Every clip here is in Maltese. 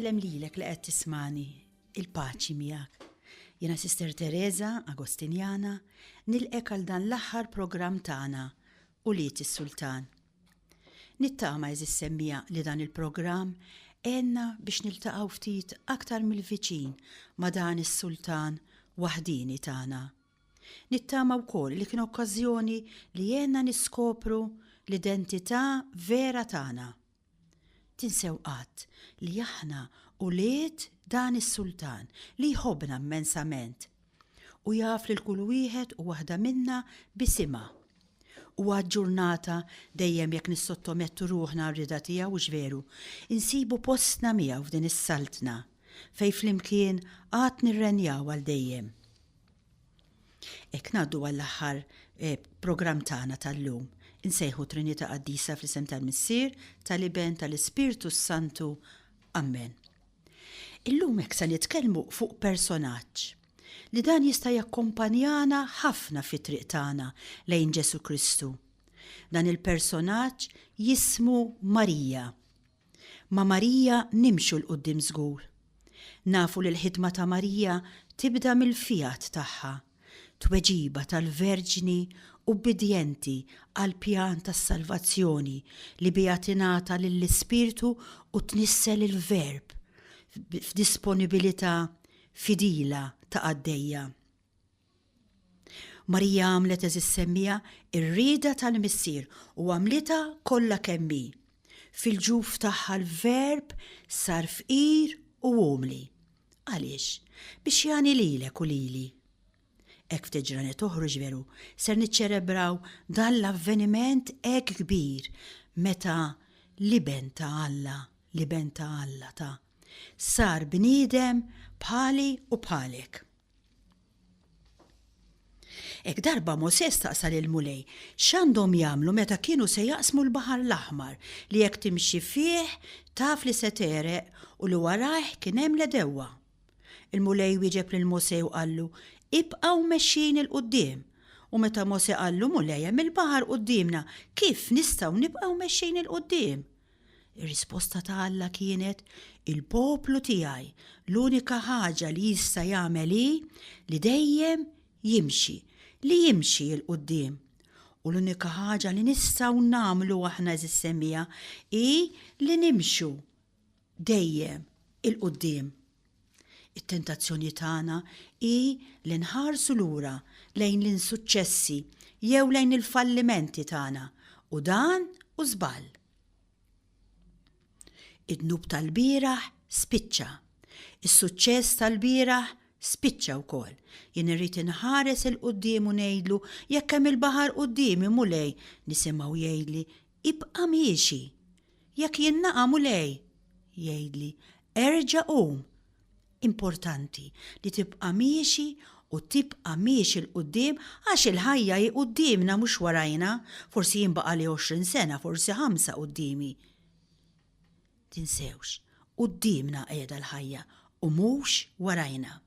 Insellem lilek li qed tismani, il-paċi miegħek. Jiena Sister Teresa, Agostinjana, nilqek għal dan l-aħħar programm tagħna, Ulied is-Sultan. Nittama għeżież semmiegħa li dan il-programm għenna biex niltaqgħu ftit aktar mill-viċin ma' dan is-Sultan waħdieni tagħna. Nittama wkoll li kien okkażjoni li għenna niskopru l-identità vera tagħna. Tinsew qatt li aħna ulied dan is-Sultan li jħobbna immensament u jaf lil kull wieħed u waħda minna b'isimha. U għad ġurnata dejjem jekk nissottomettu ruħna għar-rieda tiegħu, hux veru, insibu postna miegħu f'din is-saltna fejn flimkien għad nirrenjaw għal dejjem. Hekk ngħaddu għall-aħħar eh, programm tagħna tal-lum. Insejħu Trinità Qaddisa fl-isem tal-Missier, tal-Iben, tal-Ispirtu s-Santu. Amen. Illum hekk se nitkellmu fuq personaġġ li dan jista' jakkompanjana ħafna fit-triq tagħna lejn Ġesu Kristu. Dan il-personaġġ jismu Marija. Ma' Marija nimxu 'l quddiem żgur. Nafu li l-ħidma ta' Marija tibda mill-fiat tagħha, tweġiba tal-verġni ubbidjenti għall-pjan tas-salvazzjoni li biha tingħata lill-Ispirtu u tnissel il-Verb f'disponibilità fidila ta' qaddejja. Marija għamlet għeżież semmiegħa r-rieda tal-Missier u għamlitha kollha kemm hi. Fil-ġuf tagħha l-Verb sar fqir u umli. Għaliex? Biex jagħni lilek u lili. Hekk ftit ġranet oħra, hux veru, ser niċċelebraw dan l-avveniment hekk kbir meta l-Iben ta' Alla, l-Iben ta' Alla ta' sar bniedem bħali u bħalek. Hekk darba Mosè staqsa lill-Mulej x'għandhom jagħmlu meta kienu se jaqsmu l-Baħar l-Aħmar li jekk timxi fih taf li se tegħreq u li warajh kien hemm l-għedewwa. Il-Mulej wieġeb lil Mosè u qallu, Ibqgħu mexjin 'il quddiem. U meta Mosè qallu, Mulej hemm il-baħar quddiemna, kif nistgħu nibqgħu mexjin 'il quddiem? Ir-risposta ta' Alla kienet, Il-poplu tiegħi l-unika ħaġa li jista' jagħmel hi li dejjem jimxi, li jimxi 'l quddiem. U l-unika ħaġa li nistgħu nagħmlu aħna għeżież semmiegħa hi li nimxu dejjem 'il quddiem. It-tentazzjoni tagħna hi li nħarsu lura lejn l-insuċċessi jew lejn il-fallimenti tagħna, u dan hu żball. Id-dnub tal-bieraħ spiċċa. Is-suċċess tal-bieraħ spiċċa wkoll. Jien irrid inħares 'il quddiem u ngħidlu jekk hemm il-baħar quddiemi Mulej, nisimgħu jgħidli ibqa' miexi. Jekk jien naqa' Mulej, jgħidli erġa' qum. Importanti li tibqa' miexi u tibqa' miexi 'l quddiem għax il-ħajja hi quddiemna mhux warajna. Forsi jien baqagħli 20 sena, forsi ħamsa quddiemi. Tinsewx, quddiemna qiegħda l-ħajja u mhux warajna.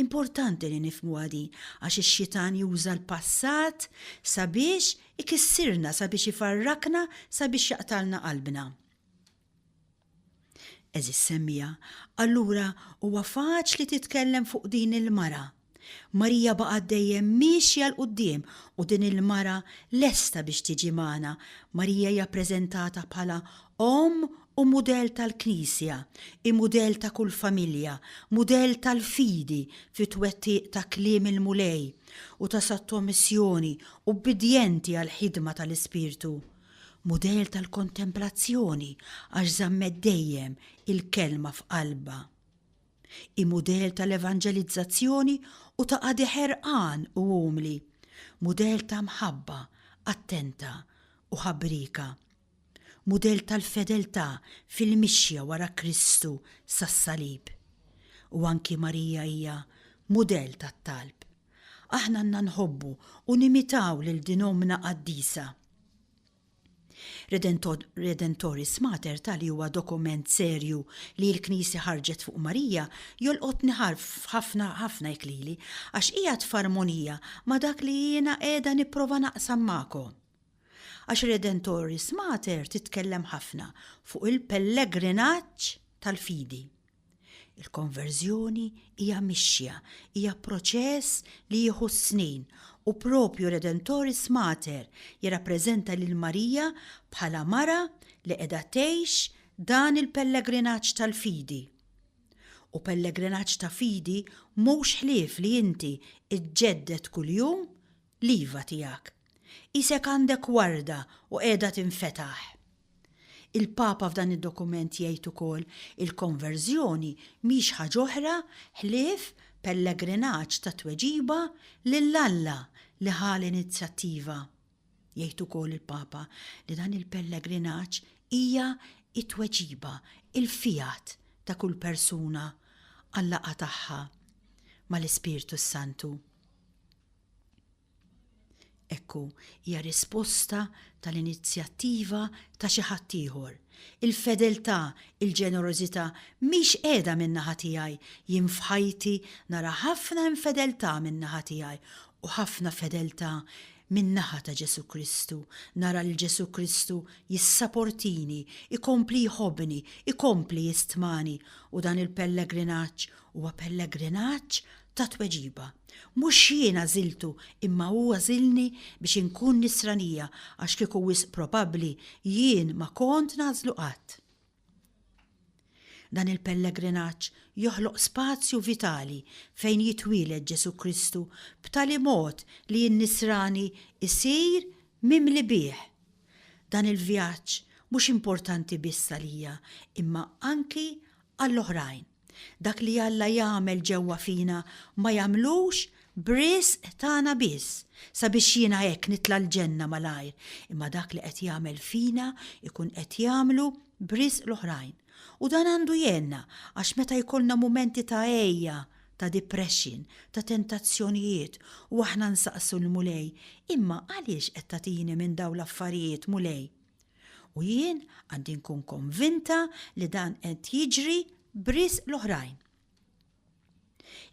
Importanti li nifhmuha din għax ix-xitan juża l-passat sabiex ikissirna, sabiex ifarrakna, sabiex jaqtgħalna qalbna. Għeżież semmiegħa, allura huwa faċli titkellem fuq din il-mara. Marija baqgħet dejjem miexja 'l quddiem u din il-mara lesta biex tiġi magħna. Marija hija ppreżentata bħala omm u mudell tal-Knisja, hi mudell ta' kull familja, mudell tal-fidi fit-twettiq ta' kliem il-Mulej u ta' sottomissjoni ubbidjenti għall-ħidma tal-Ispirtu. Mudell tal-kontemplazzjoni għax żammet dejjem il-Kelma f'qalbha. Hi mudell tal-evanġelizzazzjoni u ta' qadi ħerqan u umli. Mudell ta' mħabba attenta u ħabrieka. Mudell tal-fedeltà fil-mixja wara Kristu sas-salib. U anki Marija hija mudell tat-talb. Aħna għandna nħobbu u nimitaw lil din Ommna qaddisa. Redentoris Mater tali huwa dokument serju li l-Knisja ħarġet fuq Marija jolqotni ħafna ħafna hekk lili għax qiegħed f'armonija ma' dak li jiena qiegħda nipprova naqsam magħkom. Għax Redentoris Mater titkellem ħafna fuq il-pellegrinaġġ tal-fidi. Il-konverżjoni hija mixja, hija proċess li jieħu s-snin u propju Redemptoris Mater jirrappreżenta lil Marija bħala mara li qiegħda tgħix dan il-pellegrinaġġ tal-fidi. U pellegrinaġġ ta' fidi mhux ħlief li inti ġġedded kuljum l-iva tiegħek. Qisek għandek warda u qiegħda tinfetaħ. Il-Papa f'dan id-dokument jgħid ukoll il-konverżjoni mhix ħaġa oħra ħlief pellegrinaġġ ta' tweġiba lil Alla li ħa l-inizjattiva. Jgħid ukoll il-Papa li dan il-pellegrinaġġ hija t-tweġiba, il-fiat ta' kull persuna għal-laqgħa tagħha mal-Ispirtu s-Santu. Hekk hu, hija risposta tal-inizjattiva ta' xi ħadd ieħor. Il-fedeltà, il-ġenerożità mhix qiegħda min-naħa tiegħi, jien f'ħajti nara ħafna infedeltà min-naħa tiegħi u ħafna fedeltà min-naħa ta' Ġesù Kristu. Nara lil Ġesù Kristu jissaportini, ikompli jħobbni, ikompli jistmani u dan il-pellegrinaġġ huwa pellegrinaġġ ta' tweġiba. Mhux jien għażiltu imma hu għażilni biex inkun nisranija għax kieku wisq probabbli jien ma kont nagħżlu qatt. Dan il-pellegrinaġġ joħloq spazju vitali fejn jitwieled Ġesù Kristu b'tali mod li n-nisrani jsir mimli bih. Dan il-vjaġġ mhux importanti biss għalija imma anki għall-oħrajn. Dak li Alla jagħmel ġewwa fina ma jagħmlux b'risq tagħna biss, sabiex jiena hekk nitla' l-ġenna malajr, imma dak li qed jagħmel fina jkun qed jagħmlu b'risq l-oħrajn. U dan għandu jgħinna għax meta jkollna mumenti ta' għeja, ta' depression, ta' tentazzjonijiet u aħna nsaqsu l-Mulej, imma għaliex qed tagħtini minn dawn l-affarijiet Mulej? U jien għandi nkun konvinta li dan qed jiġri b'risq l-oħrajn.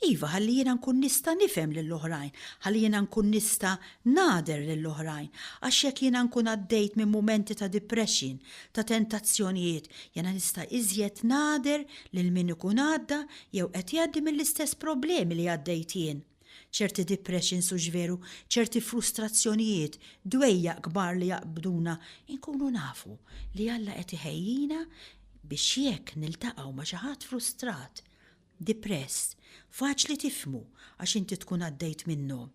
Iva, ħalli jiena nkun nista' nifhem lill-oħrajn, ħalli jiena nkun nista' nagħder lill-oħrajn, għax jekk jiena nkun għaddejt minn mumenti ta' depression, ta' tentazzjonijiet, jiena nista' iżjed nagħder lil min ikun għadda jew qed jgħaddi mill-istess problemi li għaddejt jien. Ċerti depressions hux veru, ċerti frustrazzjonijiet, dwejjaq kbar li jaqbduna, inkunu nafu li Alla qed iħejjina biex jekk niltaqgħu ma' xi ħadd frustrat, depressed, faċli tifhmu għax inti tkun għaddejt minnhom.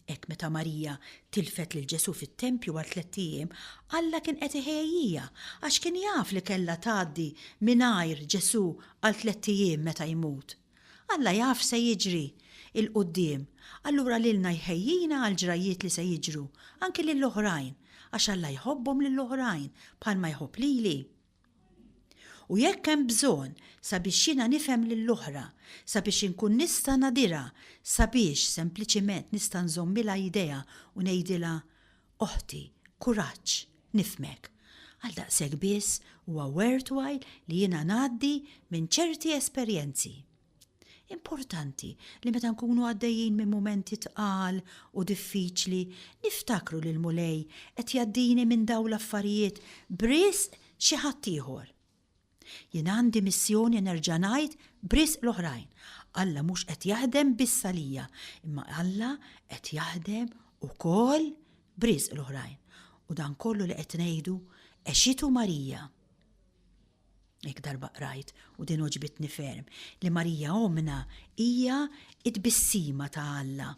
Hekk meta Marija tilfet lil Ġesù fit-tempju għal tlett ijiem, Alla kien qed iħejjiha għax kien jaf li kellha tgħaddi mingħajr Ġesù għal tlett ijiem meta jmut. Alla jaf x'se jiġri 'l quddiem, allura lilna jħejjina għall-ġrajjiet li se jiġru, anki lill-oħrajn, għax Alla jħobbhom lill-oħrajn bħalma jħobb lili. U jekk hemm bżonn sabiex jiena nifhem lill-oħra, sabiex inkun nista' nagħdirha, sabiex sempliċiment nista' nżommilha jdejha u ngħidilha, Oħti, kuraġġ, nifhmek. Għal daqshekk biss huwa worthwhile li jiena ngħaddi minn ċerti esperjenzi. Importanti li meta nkunu għaddejjin minn mumenti tqal u diffiċli niftakru li l-Mulej qed jgħaddini minn dawn l-affarijiet b'risq xi ħaddieħor. Jien għandi missjoni nerġa' ngħid b'risq l-oħrajn. Alla mhux qed jaħdem biss għalija, imma Alla qed jaħdem ukoll b'risq l-oħrajn. U dan kollu li qed ngħidu għexitu Marija. Hekk darba qrajt u din għoġbitni ferm li Marija ommna hija t-tbissima ta' Alla.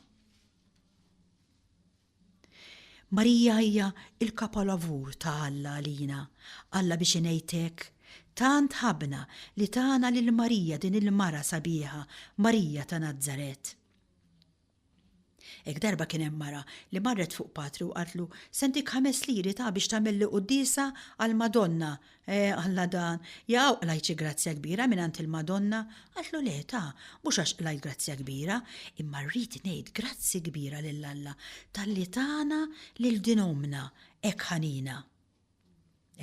Marija hija l-kapolavur ta' Alla għalina. Alla biex ingħid hekk, tant ħabbna li tana lil Marija din il-mara sabiħa, Marija ta' Nazaret. Hekk darba kien hemm mara li marret fuq patri u qaltlu, Se ntik ħames liri ta' biex tagħmilli quddiesa għall-Madonna. Eh, Alla dan, jaqaw qlajt xi grazzja kbira mingħand il-Madonna? Qaltlu le ta, mhux għax qlajt grazzja kbira, imma rrid ngħid grazzi kbira lil Alla talli tana lil din ommna hekk ħanina.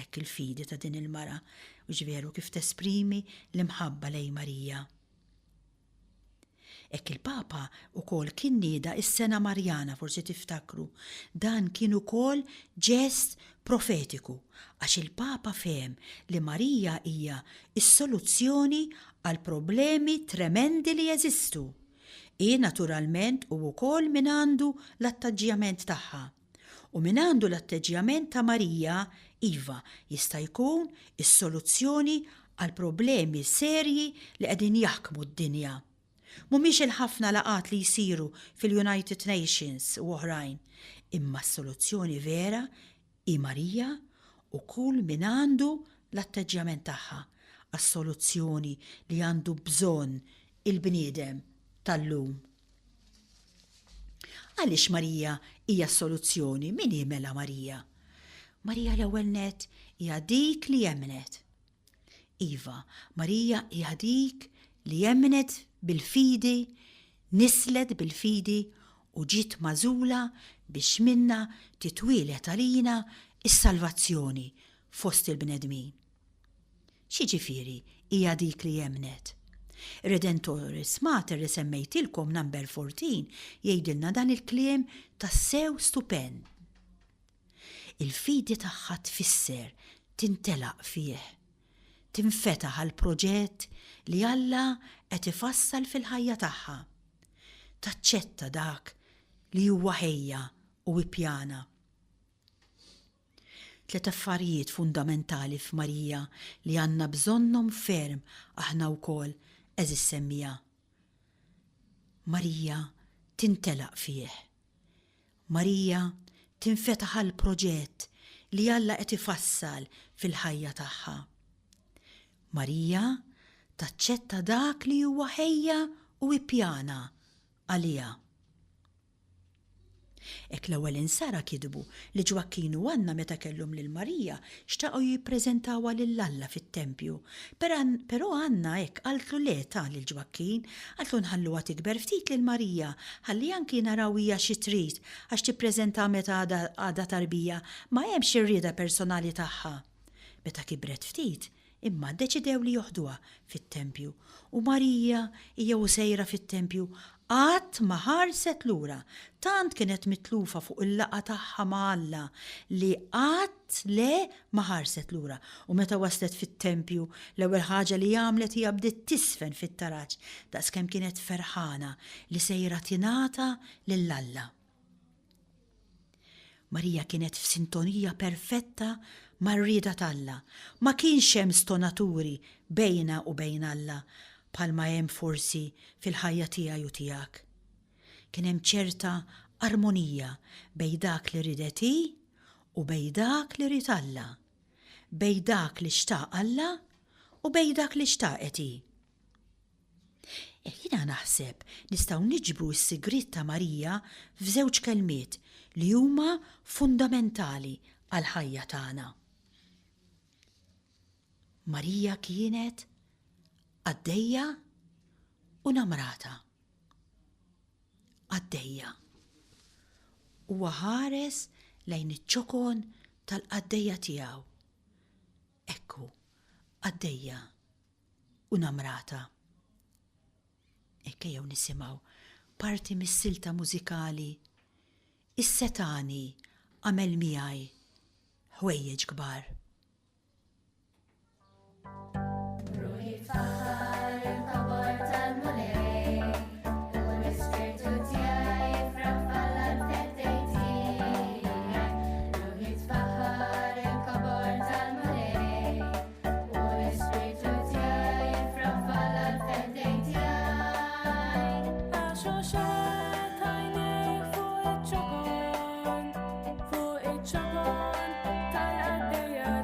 Hekk il-fidi ta' din il-mara, hux veru kif tesprimi l-imħabba lejn Marija. Hekk il-Papa wkoll kien nieda s-Sena Marjana, forsi tiftakru. Dan kien ukoll ġest profetiku għax il-Papa fehem li Marija hija s-soluzzjoni għall-problemi tremendi li jeżistu. Hi naturalment u wkoll min għandu l-attaġġjament tagħha. U min għandu l-atteġġjament ta' Marija, iva, jista' jkun is-soluzzjoni għall-problemi serji li qegħdin jaħkmu d-dinja. Mhumiex il-ħafna laqgħat li jsiru fil-United Nations u oħrajn, imma s-soluzzjoni vera hi Marija u kull min għandu l-atteġġjament tagħha għas-soluzzjoni li għandu bżonn il-bniedem tal-lum. Għaliex Marija hija s-soluzzjoni? Min hi mela Marija? Marija l-ewwel nett hija dik li emmnet. Iva, Marija hija dik li emmnet bil-fidi, nislet bil-fidi u ġiet magħżula biex minnha titwieled għalina s-salvazzjoni fost il-bnedmin. X'jiġifieri hija dik li emmnet? Redentoris Mater li semmejtilkom number 14 jgħidilna dan il-kliem tassew stupend. Il-fidi tagħha tfisser tintelaq fih, tinfetaħ għall-proġett li Alla qed ifassal fil-ħajja tagħha. Taċċetta dak li huwa ħejja u ippjana. Tlet affarijiet fundamentali f'Marija li għandna bżonnhom ferm aħna wkoll għeżież semmiegħa. Marija tintelaq fih. Marija tinfetaħ għall-proġett li Alla qed ifassal fil-ħajja tagħha. Marija taċċetta dak li huwa ħejja u ippjana għaliha. Hekk l-ewwel insara kitbu li Ġwakkin u Anna meta kellhom lil Marija xtaqu jippreżentawha lil Alla fit-tempju. Però Anna hekk qaltlu le ta lil Ġwakkin, qaltlu nħalluha tikber ftit lil Marija ħalli anki naraw hija xi trid għax tippreżentaha meta għadha tarbija ma hemmx ir-rieda personali tagħha. Meta kibret ftit, Imma ddeċidew li joħduha fit-tempju, u Marija, hija u sejra fit-tempju, qatt ma ħarset lura, tant kienet mitlufa fuq il-laqgħa tagħha ma' Alla li qatt le ma ħarset lura. U meta waslet fit-tempju, l-ewwel ħaġa li għamlet hija bdiet tiżfen fit-taraġ daqskemm kienet ferħana li sejra tingħata lil Alla. Marija kienet f'sintonija perfetta mar-rieda t'Alla. Ma kienx hemm stonaturi bejnha u bejn Alla bħalma hemm forsi fil-ħajja tiegħi u tiegħek. Kien hemm ċerta armonija bejn dak li riedet hi u bejn dak li ried Alla, bejn dak li xtaq Alla u bejn dak li xtaqet hi. Jiena naħseb nistgħu niġbru s-sigriet ta' Marija f'żewġ kelmiet li huma fundamentali għall-ħajja tagħna. Marija kienet qaddejja u namrata. Qaddejja. Huwa ħares lejn iċ-ċokon tal-qaddejja tiegħu. Ekku, qaddejja u namrata. Hekk ejjew nisimgħu parti mis-silta mużikali Is-Setgħani Għamel Miegħi Ħwejjeġ Kbar. Ruħi tfaħħar il-kobor tal-Mulej, u l-ispirtu tiegħi jifraħ f'Alla l-Feddej tiegħi. Ruħi tfaħħar il-kobor tal-Mulej, U l-ispirtu tiegħi jifraħ f'Alla l-Feddej tiegħi. Għax hu xeħet għajnejh fuq iċ-ċokon, fuq iċ-ċokon tal-qaddejja.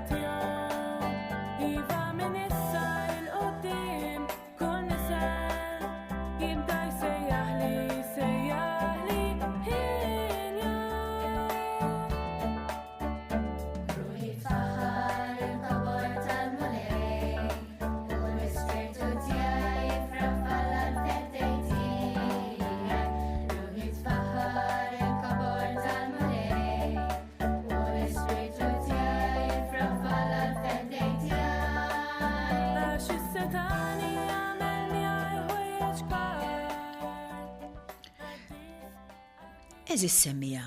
Għeżież semmiegħa,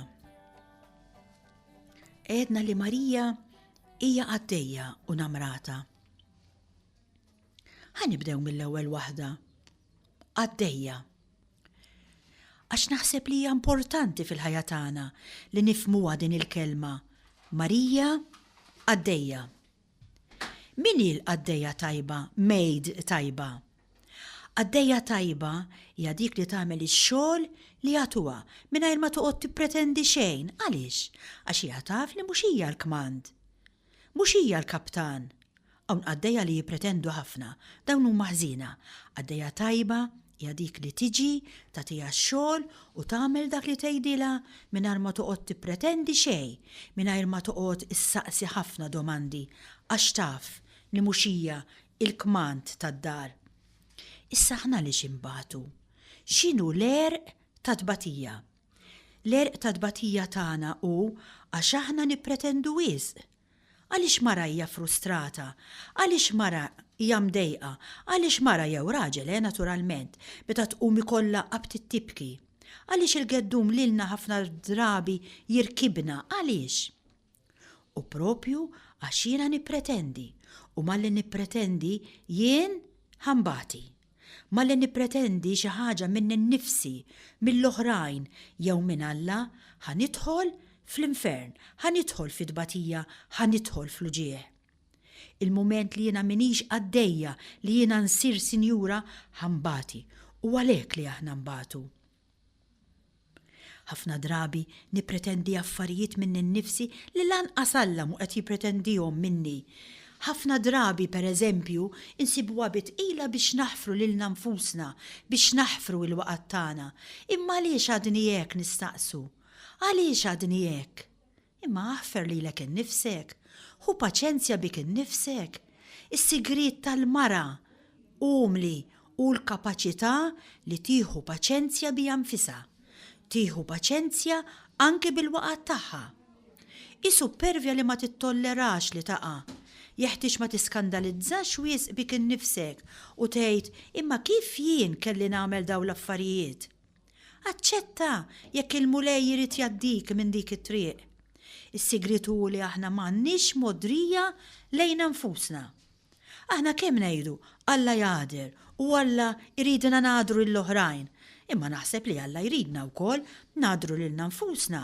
għedna li Marija hija qaddejja u namrata. Ħa nibdew mill-ewwel waħda, qaddejja. Għax naħseb li hija importanti fil-ħajja tagħna li nifhmuha din il-kelma, Marija qaddejja. Min hi l-qaddejja tajba, maid tajba? Qaddejja tajba hija dik li tagħmel ix-xogħol li jagħtuha mingħajr ma toqgħod tippretendi xejn. Għaliex? Għax hija taf li mhux hija l-kmand. Mhux hija l-kaptan. Hawn qaddejja li jippretendu ħafna, dawn huma ħżiena. Qaddejja tajba hija dik li tiġi, tagħtiha x-xogħol u tagħmel dak li tgħidilha mingħajr ma toqgħod tippretendi xejn, mingħajr ma toqgħod issaqsi ħafna domandi għax taf li mhux hija l-kmand tad-dar. Issa aħna għaliex inbatu? X'inhu l-għerq tat-tbatija? L-għerq tat-tbatija tagħna hu għax aħna nippretendu wisq. Għaliex mara hija frustrata? Għaliex mara hija mdejqa? Għaliex mara jew raġel, eh, naturalment, meta tqum ikollha aptit tibki? Għaliex il-geddum lilna ħafna drabi jirkibna? Għaliex? U proprju għax jiena nippretendi, u malli nippretendi jien ħa nbati. Malli nippretendi xi ħaġa minni nnifsi, mill-oħrajn jew minn Alla, ħa nidħol fl-infern, ħa nidħol fit-tbatija, ħa nidħol fl-uġigħ. Il-mument li jiena m'iniex qaddejja, li jiena nsir sinjura, ħa nbati. U għalhekk li aħna nbatu. Ħafna drabi nippretendi affarijiet minni nnifsi li lanqas Alla mhu qed jippretendihom minni. Ħafna drabi, per eżempju, insibuha bi tqila biex naħfru lilna nfusna, biex naħfru l-waqgħat tagħna. Imma għaliex għadni hekk nistaqsu? Għaliex għadni hekk? Imma aħfer lilek innifsek. Ħu paċenzja bik innifsek. Is-sigriet tal-mara umli hu l-kapaċità li tieħu paċenzja biha nfisha. Tieħu paċenzja anki bil-waqgħat tagħha. Hi suppervja li ma tittollerax li taqa'. Jeħtieġ ma tiskandalizzax wisq bik innifsek u tgħid 'imma kif jien kelli nagħmel dawn l-affarijiet? Aċċetta jekk il-Mulej irid jgħaddik minn dik it-triq. Is-sigriet hu li aħna m'għandniex mogħdrija lejna nfusna. Aħna kemm ngħidu Alla jagħder u Alla jridna nagħdru lill-oħrajn, imma naħseb li Alla jridna wkoll nagħdru lilna nfusna.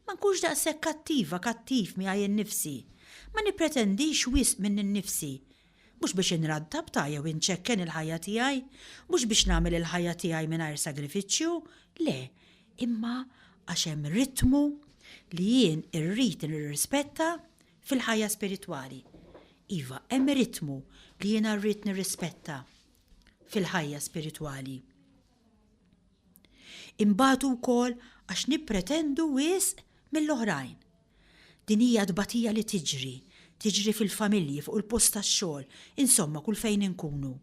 Ma nkunx daqshekk kattiva, kattiv miegħi nnifsi. Ma nippretendix wisq minni nnifsi. Mhux biex inrattab ta' jew inċekken il-ħajja tiegħi, mhux biex nagħmel il-ħajja tiegħi mingħajr sagrifiċċju, le, imma għax hemm ritmu li jien irrid nirrispetta fil-ħajja spiritwali. Iva, hemm ritmu li jiena rrid nirrispetta fil-ħajja spiritwali. Inbatu wkoll għax nippretendu wisq mill-oħrajn. Din hija tbatija li tiġri, tiġri fil-familji, fuq il-post tax-xogħol, insomma kull fejn inkunu.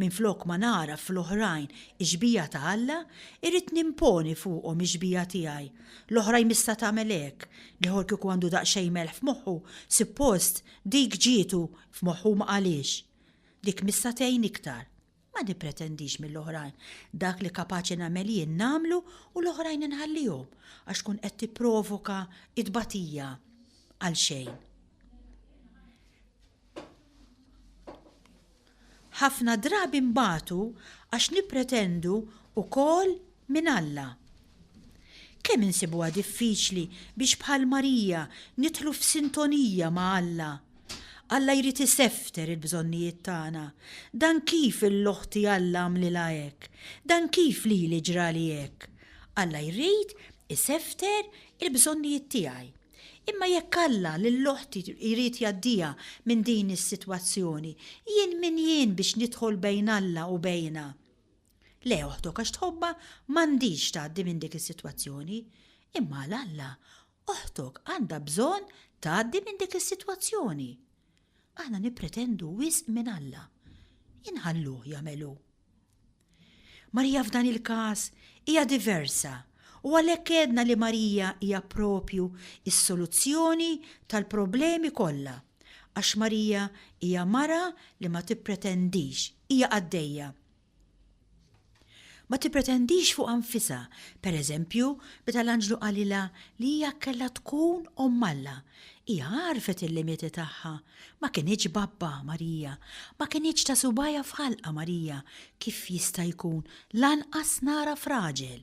Minflok ma nagħraf fl-oħrajn ix-xbieha ta' Alla, irrid nimponi fuqhom ix-xbieha tiegħi. L-oħra jmissha tagħmel hekk, l-ieħor kieku għandu daqsxejn melħ f'moħħu, sippost dik ġietu f'moħħu u ma qalhiex. Dik missha tgħin iktar. Ma nippretendix mill-oħrajn. Dak li kapaċi nagħmel jien nagħmlu u l-oħrajn inħallihom għax tkun qed tipprovoka t-tbatija għalxejn. Ħafna drabi nbatu għax nippretendu wkoll minn Alla. Kemm insibuha diffiċli biex bħal Marija nidħlu f'sintonija ma' Alla. Alla jrid isefter il-bżonnijiet tagħna. Dan kif 'l oħti Alla għamlilha hekk? Dan kif lili ġrali hekk? Alla jrid isefter il-bżonnijiet tiegħi. Imma jekk Alla lil oħti jrid jgħaddiha minn din is-sitwazzjoni, jien min jien biex nidħol bejn Alla u bejnha? Le oħtok għax tħobbha m'għandhiex tgħaddi minn dik is-sitwazzjoni. Imma għal Alla, oħtok għandha bżonn tgħaddi minn dik is-sitwazzjoni. Aħna nippretendu wisq minn Alla. Inħalluh jagħmel hu. Marija f'dan il-każ hija diversa u għalhekk għedna li Marija hija propju s-soluzzjoni tal-problemi kollha għax Marija hija mara li ma tippretendix, hija qaddejja. Ma tippretendix fuqha nfisha, per eżempju, meta l-anġlu qalilha li hija kellha tkun omm Alla. Hija għarfet il-limiti tagħha. Ma kinitx babba, Marija. Ma kinitx ta' subgħajha f'ħalqha, Marija. Kif jista' jkun lanqas nagħraf raġel?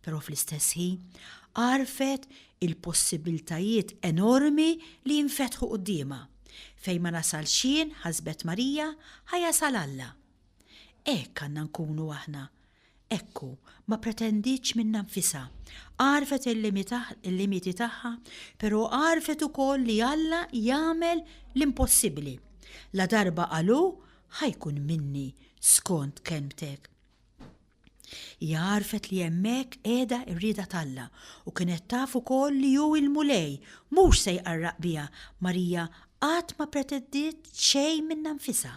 Però fl-istess ħin għarfet il-possibbiltajiet enormi li jinfetħu quddiemha. Fejn ma nasalx jien, ħasbet Marija, ħa jasal Alla. Hekk għandna nkunu aħna. Hekk hu, ma pretendietx minnha nfisha. Għarfet il-limiti tagħha, però għarfet ukoll li Alla jagħmel l-impossibbli. Ladarba qal hu, ħa jkun minni skont kelmtek. Hija għarfet li hemmhekk qiegħda r-rieda t'Alla u kienet taf ukoll li hu l-Mulej, mhux se jqarraq biha. Marija qatt ma pretendiet xejn minnha nfisha.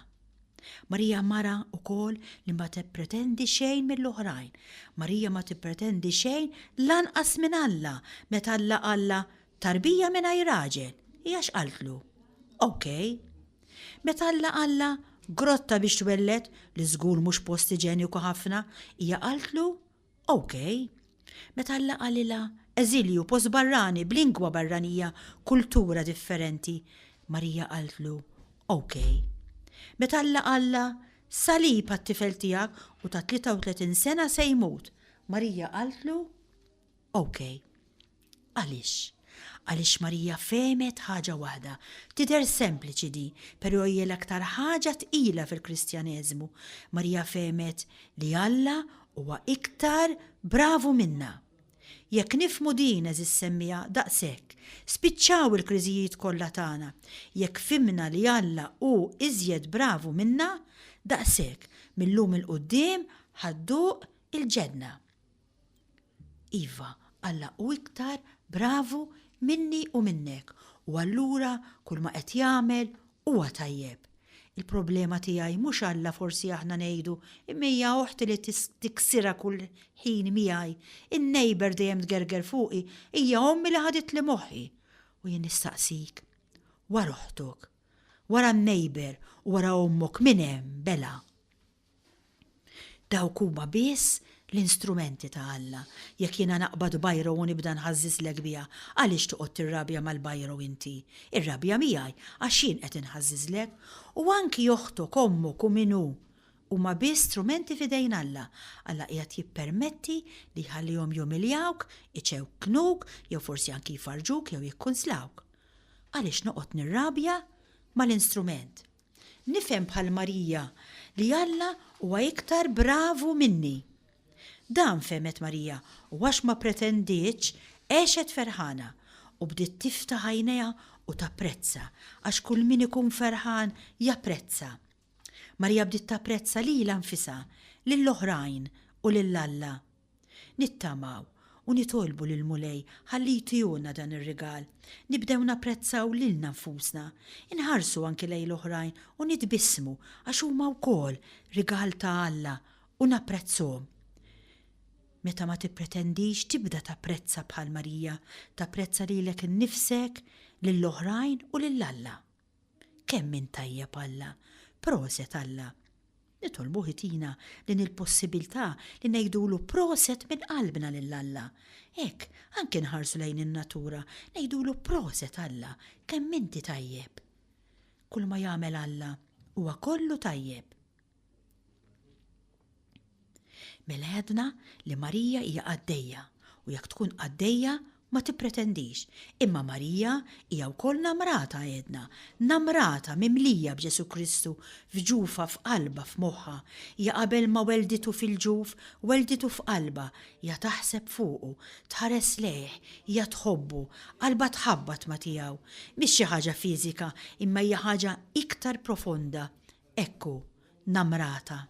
Marija mara wkoll li ma tippretendi xejn mill-oħrajn. Marija ma tippretendi xejn lanqas minn Alla meta Alla qallha tarbija mingħajr raġel, hija x'qaltlu? Ok. Meta Alla qallha grotta biex twelled, li żgur mhux post iġeniku ħafna, hija qaltlu Ok. Meta Alla qalilha eżilju, post barrani, b'lingwa barranija, kultura differenti, Marija qaltlu Ok. Meta Alla qallha salib għat-tifel tiegħek u ta' 33 sena se jmut, Marija qaltlu Ok. Għaliex? Għaliex Marija fehmet ħaġa waħda. Tidher sempliċi di, però hija l-aktar ħaġa tqila fil-Kristjaneżmu. Marija fehmet li Alla huwa iktar bravu minna. Jekk nifhmu din, għeżież semmiegħa, daqshekk. Spiċċaw il-kriżijiet kollha tagħna. Jekk fhimna li Alla hu iżjed bravu minna, daqshekk, mil-lum 'il quddiem ħa dduq il-ġenna. Iva, Alla hu iktar bravu minni u minnek u allura kull ma qed jagħmel huwa tajjeb. Il-problema tiegħi mhux Alla forsi aħna ngħidu imma hija oħti li tiksirha kull ħin miegħi, in-neighbour dejjem tgerger fuqi, hija ommi li ħaditli moħħi. U jien nistaqsik, wara oħtok, wara n-neighbour u wara ommok min hemm bela? Dawk huma biss l-instrumenti ta' Alla. Jekk jiena naqbad bajro u nibda nħażżiżlek biha, għaliex toqgħod tirrabja mal-bajro inti? Irrabja miegħi għax jien qed inħażżiżlek. U anki oħtok, ommok u min hu, huma biss strumenti f'idejn Alla. Alla qiegħed jippermetti li jħallihom jumiljawk, iċekknuk, jew forsi anki jfarrġuk jew jikkunslawk. Għaliex noqgħod nirrabja mal-instrument? Nifhem bħal Marija li Alla huwa iktar bravu minni. Dan fehmet Marija u għax ma pretendietx għexet ferħana u bdiet tiftaħ għajnejha u tapprezza għax kull min ikun ferħan japprezza. Marija bdiet tapprezza lilha nfisha, lill-oħrajn u lil Alla. Nittamaw u nitolbu lill-Mulej ħalli jtihulna dan ir-rigal. Nibdew napprezzaw lilna nfusna, inħarsu anki lejn l-oħrajn u nitbissmu għax huma wkoll rigal ta' Alla u napprezzhom. Meta ma tippretendix tibda tapprezza bħal Marija, tapprezza lilek innifsek, lill-oħrajn u lil Alla. Kemm int tajjeb Alla! Proset Alla! Nitolbuh itina din il-possibiltà li ngħidulu proset minn qalbna lil Alla. Hekk, anki nħarsu lejn in-natura, ngħidulu proset Alla, kemm inti tajjeb! Kulma jagħmel Alla huwa kollu tajjeb. Mela għedna li Marija hija qaddejja u jekk tkun qaddejja ma tippretendix. Imma Marija hija wkoll namrata għedna, namrata mimlija b'Ġesù Kristu f'ġufha, f'qalbha, f'moħħha. Hija qabel ma welditu fil-ġuf, welditu f'qalbha, hija taħseb fuqu, tħares lejh, hija tħobbu, qalbha tħabbat ma' tiegħu. Mhix xi ħaġa fiżika imma hija ħaġa iktar profonda. Hekk hu. Namrata.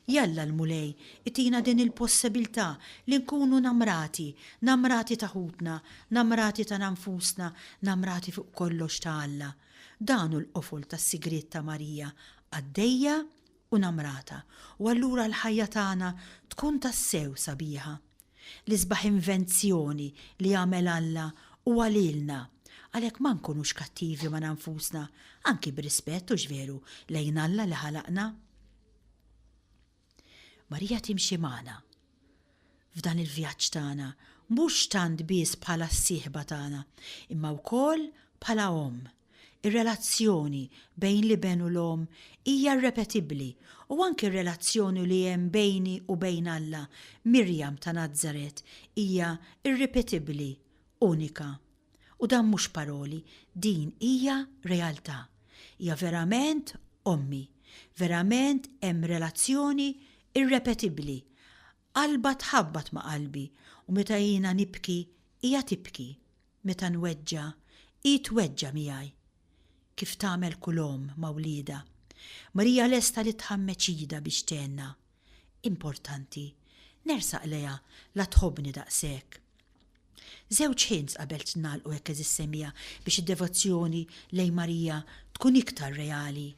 Jalla l-Mulej itina din il-possibiltà li nkunu namrati, namrati ta' ħutna, namrati tagħna nfusna, namrati fuq kollox ta' Alla. Dan hu l-qofol tas-sigriet ta' Marija, qaddejja u namrata. U allura l-ħajja tagħna tkun tassew sabiħa. L-isbaħ invenzjoni li għamel Alla huwa lilna. Għalhekk ma nkunux kattivi magħna nfusna, anki b'rispett, hux veru, lejn Alla li ħalaqna. Marija timxi magħna f'dan il-vjaġġ tagħna mhux tant biss bħala s-sieħba tagħna, imma wkoll bħala omm. Ir-relazzjoni bejn l-iben u l-omm hija rrepetibbli u anki r-relazzjoni li hemm bejni u bejn Alla, Mirjam ta' Nazaret, hija rripetibbli, unika. U dan mhux paroli, din hija realtà. Hija verament ommi. Verament hemm relazzjoni irrepetibbli. Qalbha tħabbat ma' qalbi u meta jiena nibki, hija tibki. Meta nweġġa', hi tweġġa' miegħi. Kif tagħmel kull omm ma' wliedha. Marija lesta li tħammeġ idha biex tgħinna. Importanti. Nersaq lejha la tħobbni daqshekk. Żewġ hints qabel nagħlqu hekk għeżież semmiegħa biex id-devozzjoni lejn Marija tkun iktar reali.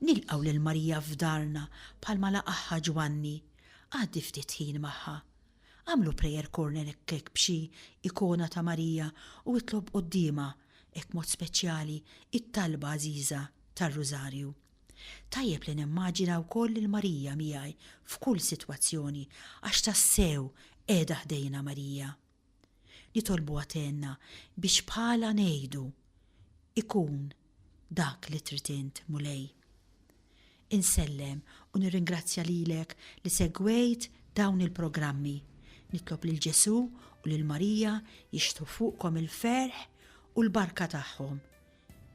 Nilqgħu lil Marija f'darna bħalma laqagħha Ġwanni. Għaddi ftit ħin magħha. Agħmlu prayer corner hekk hekk b'xi ikona ta' Marija u itlob quddiemha, hekk mod speċjali, it-talba għażiża tar-Rużarju. Tajjeb li nimmaġina wkoll lil Marija miegħi f'kull sitwazzjoni għax tassew qiegħda ħdejna Marija. Nitolbuha tgħinna biex bħalha ngħidu, Ikun dak li trid int, Mulej. Insellem u nirringrazzja lilek li segwejt dawn il-programmi. Nitlob lil Ġesù u lil Marija jixtħu fuqkom il-ferħ u l-barka tagħhom.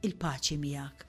Il-paċi miegħek.